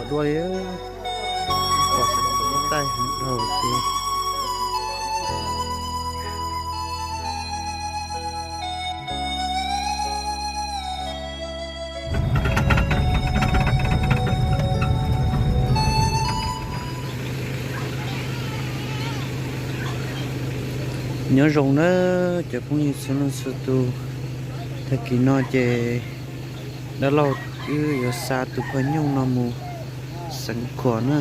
dua li. Pom xeev khuam muab taij heev dhau ces nyob zoo na cov phooj ywg txhua leej txhua tus. Tag kis no ces dab laug wb yuav xa tus phawj nyuj no mus xeev khuam na.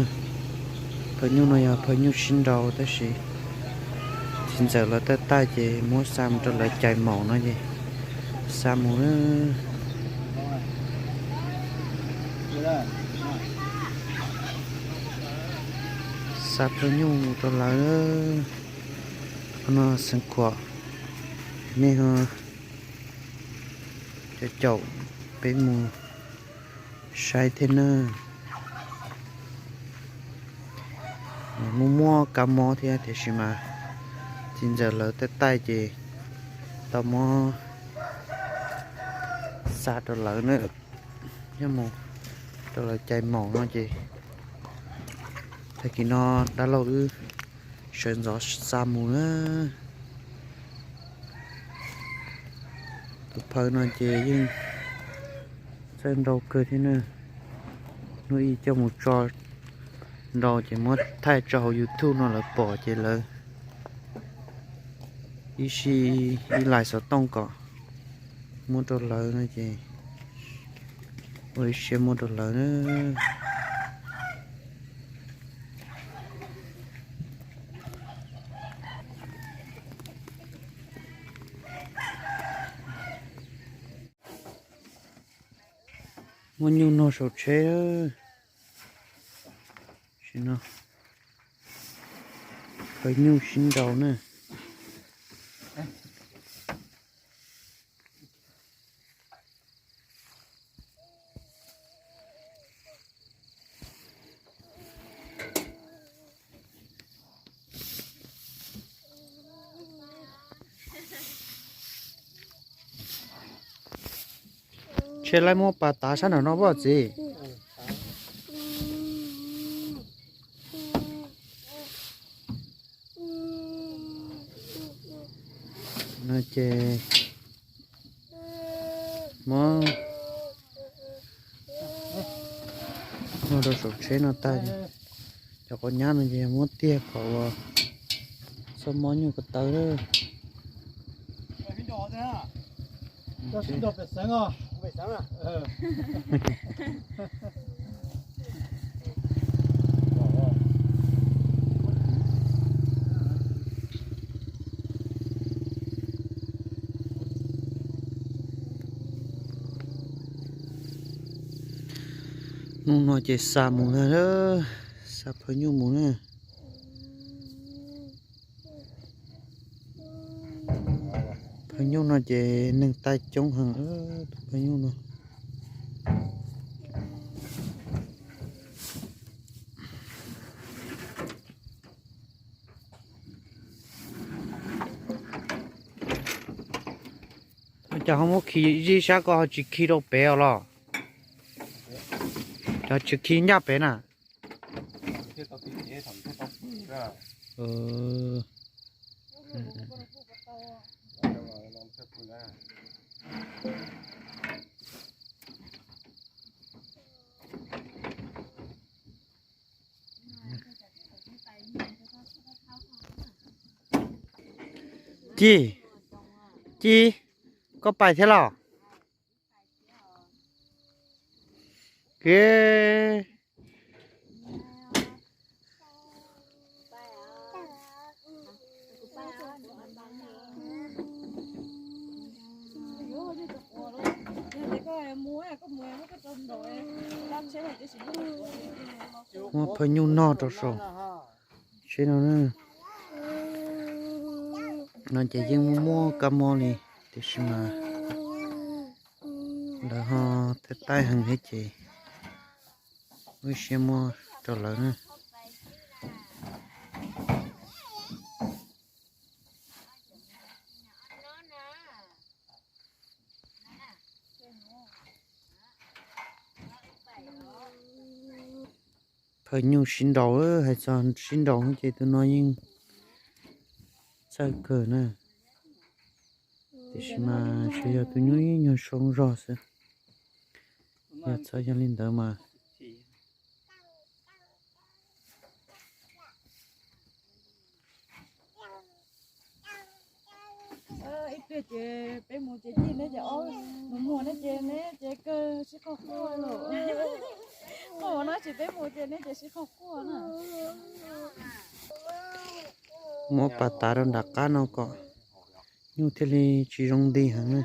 Phawj nyuj no yog phawj nyuj sib nraus tab sis txiv ntxawm lawv taij taij ces muab xa mus rau lawv cais maum no ces xa mus na. Xa phawj nyuj mus rau lawv. Qhov no xeev khuam, nej ho caum caum peb mus saib thiab na. Muaj muaj kab mob thiab tiam sis mas txiv ntxawm lawv taij taij ces tau muab xa rau lawv na, coj mus rau lawv cais maum no ces tag kis no dab laug wb sawv ntxov xa mus na. Tus phawj no ces yeej txawj nraus kawg thiab na. Hnub ib coj mus tso nraus ces muab thaij tso hauv YouTube no lawv pom ces lawv ib sij ib lais xov tooj kom muab rau lawv no ces ua ib siab muab rau lawv na. Muab nyuj nog saum tsheb. Sim no phawj nyuj sib nraus na. Tsheb laib muab pas tav sab nram no pob txiv. No ces muab, muab rau saum tsheb no tag. Cov quav nyab no ces muab tiag kom ua txhob mob nyuj ko taw lawm. Hnub no ces xa mus na, xa phawj nyuj mus na. Phawj nyuj no ces neeg taij coob heev, tus phawj nyuj no. Cas ho muab khi zij sab ko ho tsis khi rau pem os los? Cov tsis khi ncaj pem na. Ci, Ci, koj pais thiab los? Ke Muab phawj nyuj noj rau saum tsheb no na. No ces yeej muaj muaj kab mob li, tiam sis mas lawv ho taij taij heev thiab ces ua ib siab muab rau lawv na. Phaws nyuj sib nraus, hais txog sib nraus ces tus no yeej txawj kawg na. Tiam sis mas tsuas yog tus nyuj nyuag soo zog xwb. Yog txhob yog li ntawd mas ib pliag ces peb mus ces cig neb ces ob mus muag neb ces neb ces kawg sib qhov quaj lawm. Qhov no ces peb mus ces neb ces sib qhov quaj na. Muab pas tav rau nram qab no kom nyuj thiaj li tsis zoo nti heev na.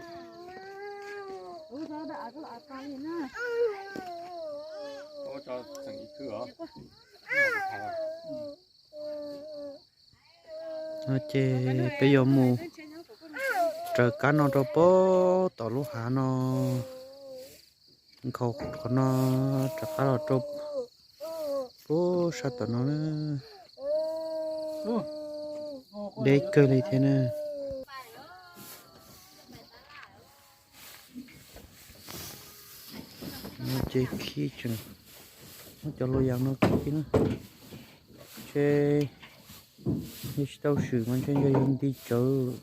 No ces peb yuav mus raws qab no rau pem tom lub hav no, nkhaus qhov no rov qab los rau pem sab tom no na. Deb kawg li thiab na. No ces khi tseem muab cov lua yas no khi na. Ntshe yog tsis tau swm mas ntshe yog yog nti tsawv.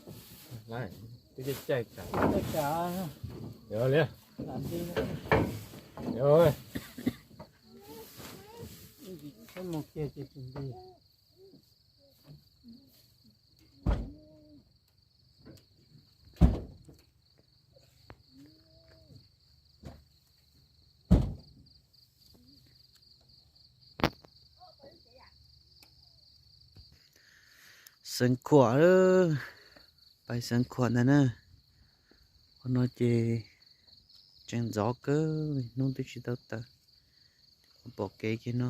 Xeev Khuam, pais Xeev Khuam ntag na. Qhov no ces tseem ntxov kawg, hnub twb tsis tau tawm, pom kev kiag no.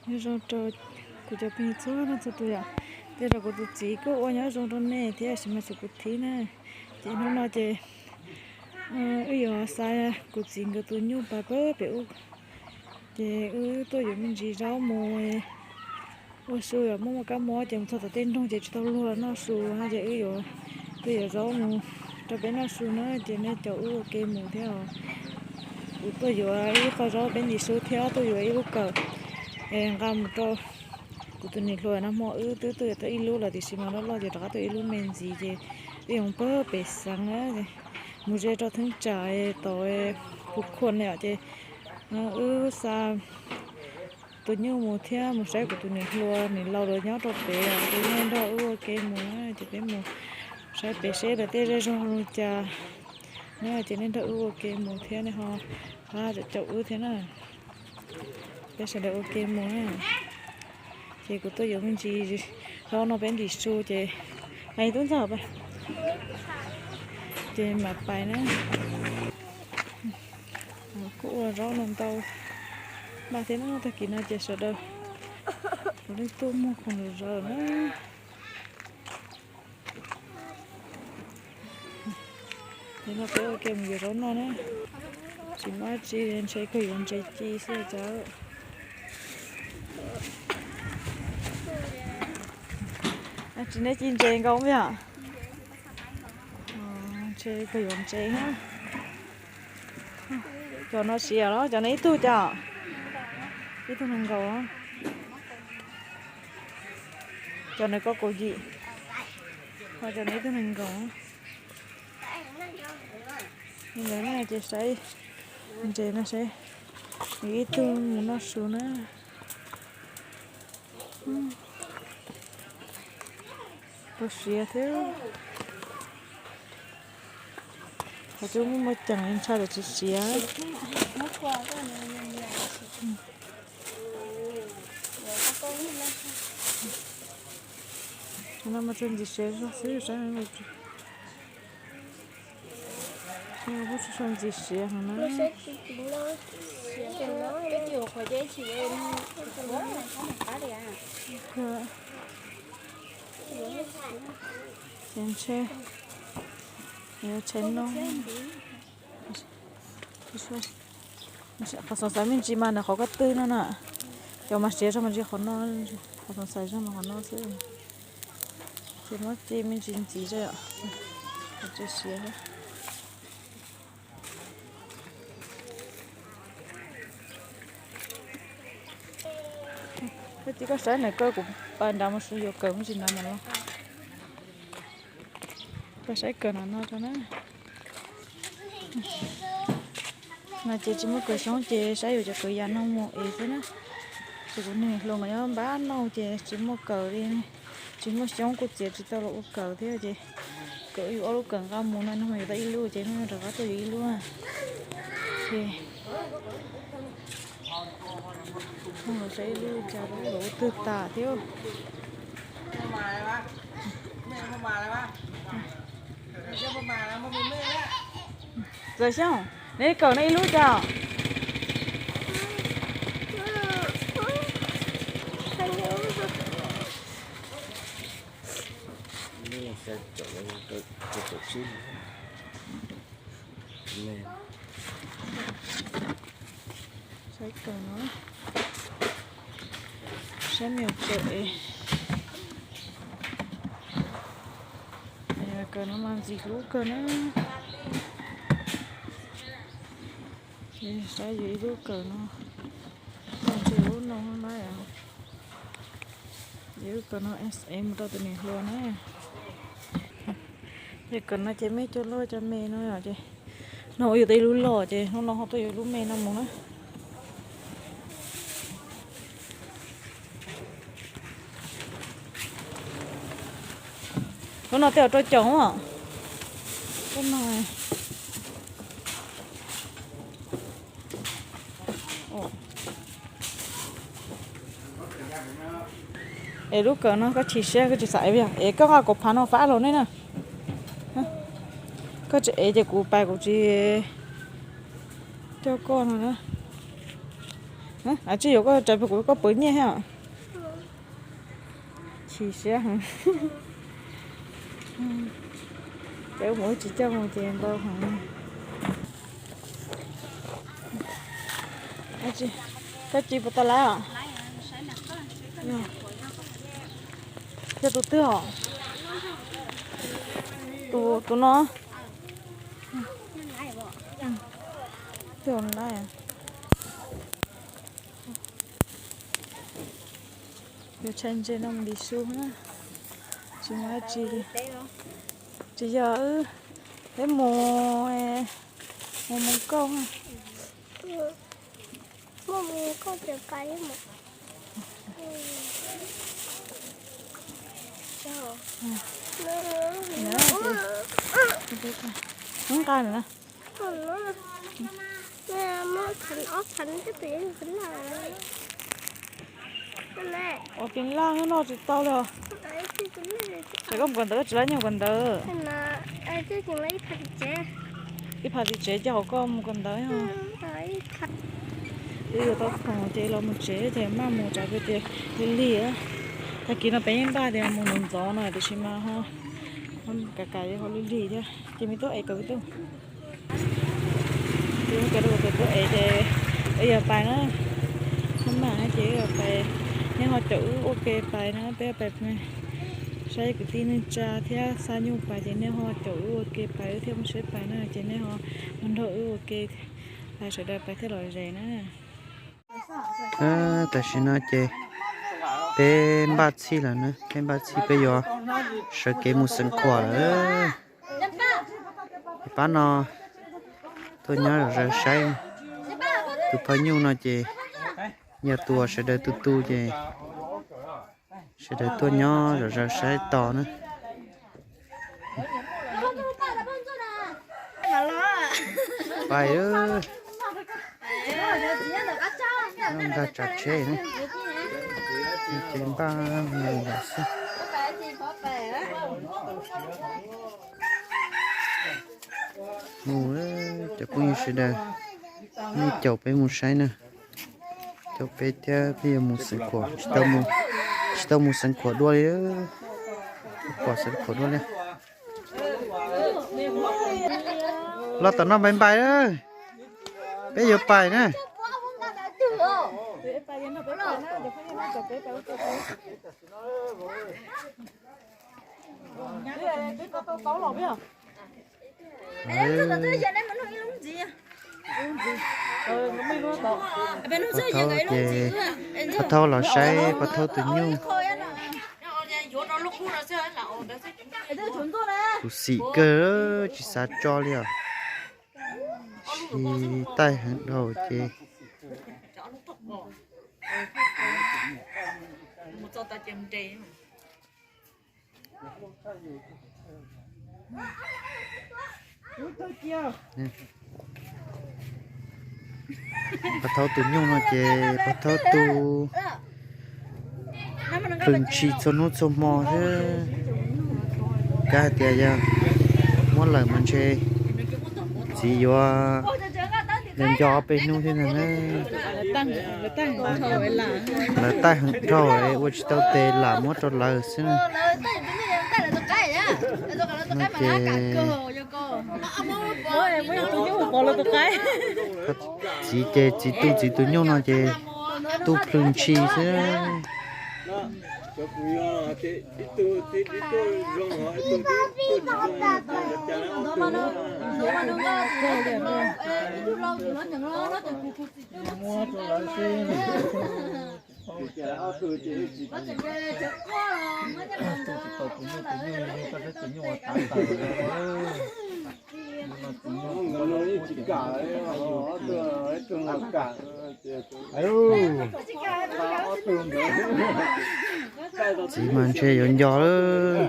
Nyob zoo rau kuv cov phooj ywg txhua leej txhua tus yom. Tej zaum kuv tus txiv kuj ua nyob zoo rau nej thiab, tab sis mas tsuas kuv thib na. Ces hnub no ces wb yuav xa kuv txiv nkawd tus nyuj pas pem ub. Ces wb tuaj yuav me ntsis zaub mus ua su, muaj muaj kab mob ces mus txog tom tej nroog ces tsis tau luag noj su no ces wb yuav tuaj yuav zaub mus rau peb noj su na. Ces nej caum wb ua ke mus thiab os. Kuv tuaj yuav ib qho zaub peb ntim su thiab tuaj yuav ib lub kawm nqa mus rau kuv tus niam hluas. Nag hmo wb twb tuaj yuav tau ib lub lawm tiam sis mas loj loj ces rov qab tuaj ib lub me ntxiv ces wb yuav mus pem xeev na, mus ze rau thaj tsam tod Phu Khuam ne yom. Ces wb xa tus nyuj mus thiab mus saib kuv tus niam hluas niam laus lawv nyob rau pem, ces nej nrog wb ua ke mus na. Ces peb mus saib pem seb lawv tej zej zog zoo li cas na. Ces nej nrog wb ua ke mus thiab nej ho pab caum wb thiab na. Peb sawv daws ua ke mus na. Ces kuv tuaj yuav me ntsis zaub no peb ntim su ces, tub ntxawg, ces mam pais na. Kuj ua zaub no ntau mas thiab na, tag kis no ces sawv daws ua leej tuaj muag khoom zom zaws na. Ces no peb ua ke mus yuav zaub noj na. Tsis muaj dab tsi, ntshe kawg yuav ntses ci xwb cas. Dab tsi neb ci ntses nkaus yom? Ntshe kawg yuav ntses na. Cov no siav los cov no ib tug cas? Ib tug nees nkaum. Cov no kaum yim, ho cov no ib tug nees nkaum. Li ntawd na ces saib ntses no seb nws ib tug mus noj su na. Puas siav thiab. Qhov twb muaj muaj ceem ntshai lawm tsis siav. No mas tsuas ntxim siav zog xwb, saib, kuj tsuas ntxim siav heev na. Ces ntshe yuav tshev no. Qhov xoom xaiv me ntsis mas nws qhov ko tw no na. Cov mas siav zog mas ntsis qhov no, qhov xoom xaiv zog mas qhov no xwb. Ces muab ci me ntsis ntxiv zog, qhov tseem siav thiab. Tib koj saib ntawm koj, kuv pais nrad mus yuav kawm me ntsis nrad mam los. Pais saib kawm no no rau na. No ces tsis muaj kawm xyoob ces saib yuav cov kawm yas no mus ev xwb na. Ces kuv niag hluas nkawd nyob npab no ces tsis muaj kawm li, tsis muaj xyoob kuj txiav tsis tau los ua kawm thiab ces kawm yus ob lub kawm nqa mus no, no yuav tau ib lub ces no rov qab tuaj yuav ib lub. Ces mus los saib ib lub cas los ua twg tas thiab. Txawm Xyooj, neb kawm no ib lub cas? Saib kawm no, saib me nyuam kawm es, kawm no mas ntxim hlub kawg na. Saib yus ib lub kawm no, ntse lub no na, yus ib lub kawm no es mus rau tus niam hluas na. Ces kawm no ces mej cov loj cov me no ces no ua yus tau ib lub loj ces hnub no ho tuaj yuav lub me no mus na. Lub no tej zaum rau caum os. Lub no es lub kawm no koj chim siab koj tsis xav ev, es koj nqa kauv phav no fab los nej na. Koj tsis ev ces kuv pais kuv tsis coj koj no na. Tsis yuav koj tsav pes kuv koj pawv nyiaj thiab. Chim siab heev. Cov mus wb tsis coj mus ces ntau heev. Koj tsis puas tau lawm os? Yog tus twg os? Tus no. Twg lawm? Yuav tshais ntses no mus dim su na. Tsis muaj dab tsi li. Tsis yog, peb mus, mus mus nkauj. Muaj mus nkauj ces pais mus. Hnub nqa na. Ua kev laj no tsis tau li. Ces koj mus kawm ntawv koj tsis lab nyob kawm ntawv. Ib phav tim tsev ces hauv koj mus kawm ntawv. Wb yuav tau khoom ces los mus tsev ces maj mus tsav pem ces lig lig. Tag kis no peb yeej npaj tias mus ntxov ntxov no tiam sis mas ho kav kav ho lig lig thiab ces me tub ev kawm me tub. Ces kawm rau kawm tuaj ev ces wb yuav pais na. Maj mam ces wb yuav pais, nej ho caum wb ua ke pais na, peb pais saib kwv tij neej tsa thiab xa nyuj pais ces nej ho caum wb ua ke pais, wb thiaj muaj siab pais na, ces nej ho nrog wb ua ke pais, sawv daws pais thiaj lom zem na. Tam sim no ces peb npaj txhij lawm na, peb npaj txhij peb yuav sawv kev mus Xeev Khuam lawm. Pab no tuaj nyob zom zaws saib tus phaj nyuj no ces yog tus uas sawv daws tu tu ces sawv daws tuaj nyob zom zaws saib tos na. Pais, nkag tsav tsheb na, ces npaj mus lawm xwb. Mus, cov phooj ywg sawv daws, nej caum peb mus saib na. Caum peb thiab peb yuav mus Xeev Khuam, tsis tau mus Xeev Khuam dua li, pom Xeev Khuam dua li. Los tom no npai npai, peb yuav pais na. Pov Thaub ces, Pov Thaub los saib Pov Thaub tus nyuj. Khuv xim kawg, tsis xav tso li os. Tsis taij heev dhau ces. Pov Thaub tus nyuj no ces Pov Thaub tu plhws ntshis txhua hnub txhua hmo xwb. Kav hais tias yog muab lawm mas ntshe txiv yuav nco ob peb hnub thiab ntag na. Lawv taij heev dhau, ua tsis tau tes lam muab rau lawv xwb na. No ces txiv ces txiv tu txiv tus nyuj no ces tu plhws ntshis xwb. Txiv mas ntshe yuav nco lawm.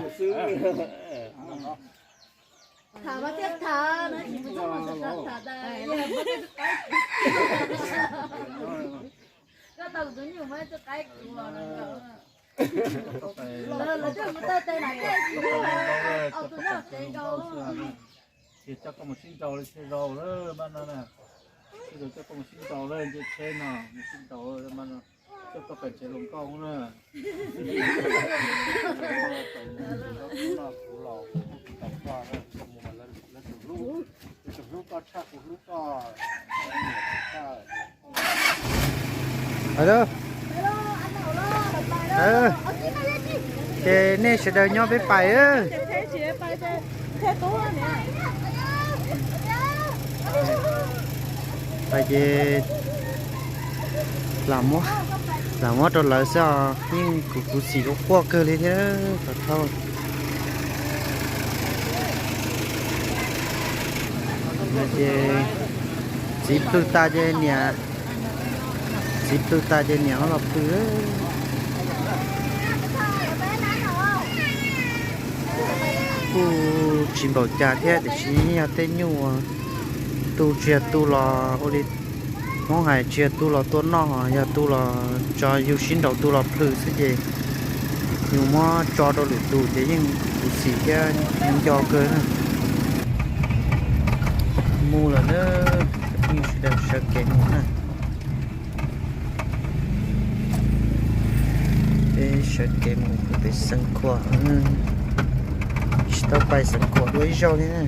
Ces coj koj mus sib nraus li sib nraus lawm mas no na. Sib nraus coj koj mus sib nraus lawm nce tsheb no, mus sib nraus mas no, coj koj pem tsev hluas nkauj na. Ces nej sawv daws nyob peb pais. Pais ces lam muab rau lawv xwb os, yeej kuv khuv xim quaj quaj kawg li thiab Pov Thaub. Ces txiv plhws tas ces niam, txiv plhws tas ces niam ho los plhws. Kuj tsis npaum cas thiab tiam sis yog tej nyuj uas tu tsis yog tu los ua li Hmoob hais tsis yog tu los tua noj, yog tu los tso yug sib nraus tu los plhws xwb ces yus muab tso rau lwm tus ces yeej kuv xim thiab nco kawg na. Mus lawm na, cov phooj ywg sawv daws sawv kev mus na. Peb sawv kev mus pem Xeev Khuam, tsis tau pais Xeev Khuam dua ib zaug li na.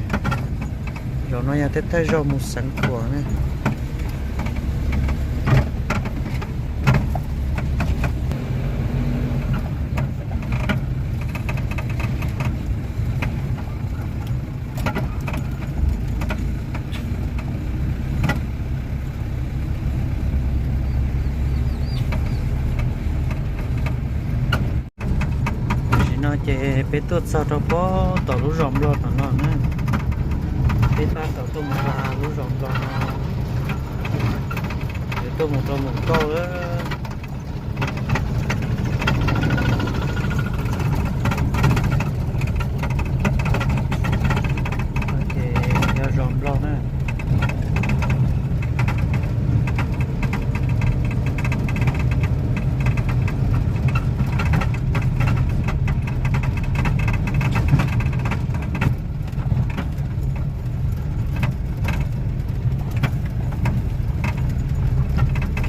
Zaum no yog thawj thawj zaug mus Xeev Khuam na. Tam sim no ces peb tuaj txog rau pob tom lub zos Nplog tom no na. Peb tab tom tuaj mus hla lub zos Nplog no, yuav tuaj mus rau Moos Kauj lawm. Ces yog zos Nplog na.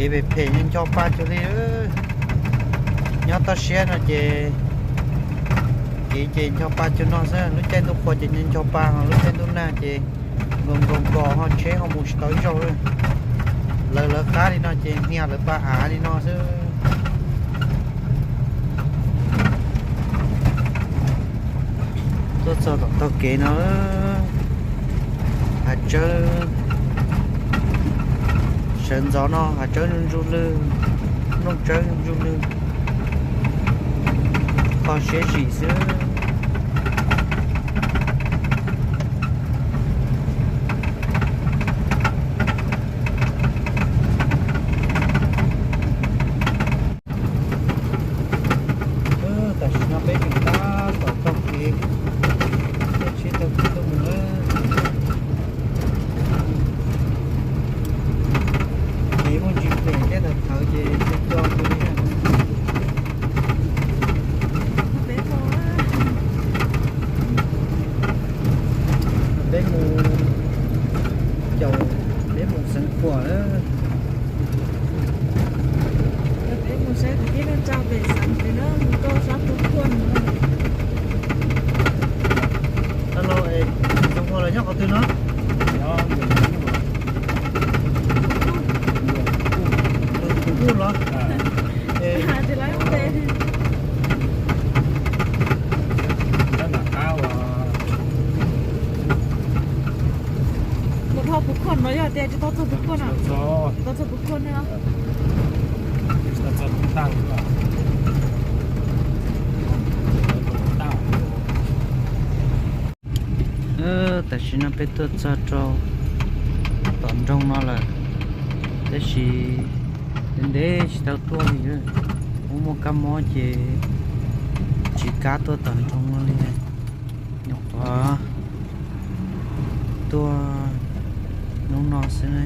Kev phem phem nco pa cuag li. Nyob toj siab no ces kev ces nco pa cuag no xwb, lub caij ntuj qhua ces nco pa, ho lub caij ntuj nag ces nkaus nkaus nkos ho tsheb ho mus tsis tau ib zaug li. Lawv lawv qab li no ces hnia lawv pa av li no xwb. Tuaj txog tom taug kev no, hav tsawb, Sawv ntxov no hav tsawb ntsuj lwg, nplooj tsawb ntsuj lwg, kho siab zim xwb. Tam sim no peb tseem tab tom taug kev, caij tsheb taug kev tuaj mus na. Kev muaj ntsis phem thiab, thaum thaud ces tsis tso mus li na. Peb mus caum, peb mus Xeev Khuam na. Peb mus saib kwv tij neej tsa pem xeev pem na, mus rau sab Phu Khuam no. Alo, Xeev Khuam los nyob qhov twg no? Phu Khuam los? Mus dhau Phu Khuam no yog tias tsis tau txog Phu Khuam na? Tsis tau txog Phu Khuam na. Tam sim no peb tuaj txog rau tom nroog no lawm, tab sis ntev ntev tsis tau tuaj li. Muaj muaj kab mob ces tsis kam tuaj tom nroog no li. Nyuam qhuav tuaj hnub no xwb ne.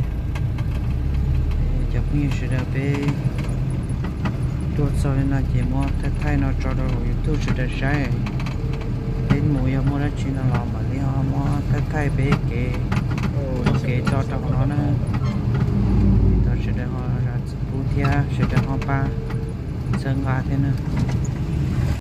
Cov phooj ywg sawv daws, peb tuaj txog li no ces muab thaij thaij no tso rau hauv YouTube sawv daws saib. Peb mus yog muaj dab tsi no los mam li ho muab thaij thaij peb kev, kev tso rau hauv no na. Thov sawv daws ho zam txim pub thiab sawv daws ho pab txhawb nqa thiab na.